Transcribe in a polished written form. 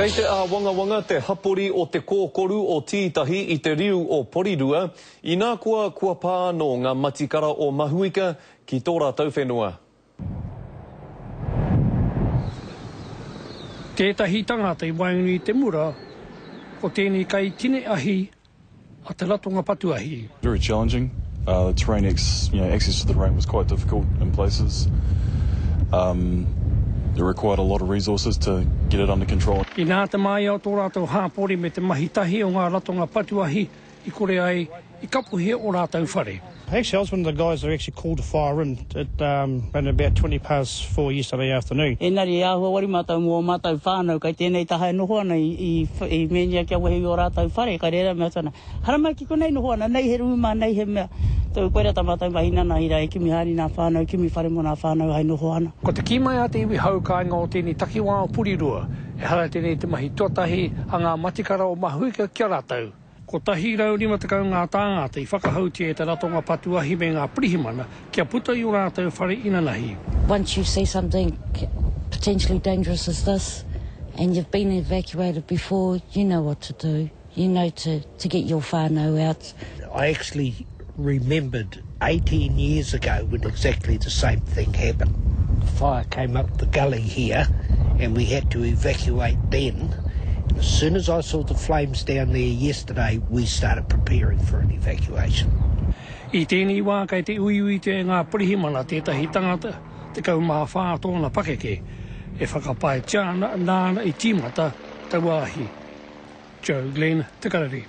Kei te āwangawanga te hapori o Te Kōkoru o Tītahi i te riu o Porirua, inā koa kua pā anō ngā matikara o Mahuika ki tō rātou whenua. Tētahi tangata i waenganui i te mura o tēnei kai tine ahi a te ratonga patu ahi. Very challenging, the terrain you know access to the terrain was quite difficult in places, um it required a lot of resources to get it under control. Inā te māia o tō rātou hāpori me te mahi tahi o ngā ratonga patu ahi i kore ai i kapohia ō rātou whare. Actually I was one of the guys that actually called the fire in at around about 20 past four yesterday afternoon. Engari e āhua waru mātou mō ō mātou whānau kai tēnei taha e noho ana i i mēnia kia wehe i ō rātou whare, kai reira mea atu ana, haramai ki konei noho ana, nei he rūma, nei he mea. Tō koira tā mātou mahi nanahi rā e kimi haere i nā whānau, kimi whare mō nā whānau hai noho ana. Ko te kī mai a te iwi hau kāinga o tēnei takiwā o Porirua, ehara tēnei i te mahi tuatahi a ngā matikara o Mahuika ki a rātou. 150 ngā tāngata i whakahautia e te Ratonga Patu Ahi me ngā Pirihimana kia puta i ō rātou whare inanahi. Once you see something potentially dangerous as this and you've been evacuated before, you know what to do. You know to, to get your whānau out. I actually remembered 18 years ago when exactly the same thing happened. The fire came up the gully here and we had to evacuate then. And as soon as I saw the flames down there yesterday, we started preparing for an evacuation. I tēnei wā kei te uiuitia e ngā pirihimana tētahi tangata, 14 tōna pakeke, e whakapaetia ana nāna i tīmata taua ahi. Joe Glenn, Te Karere.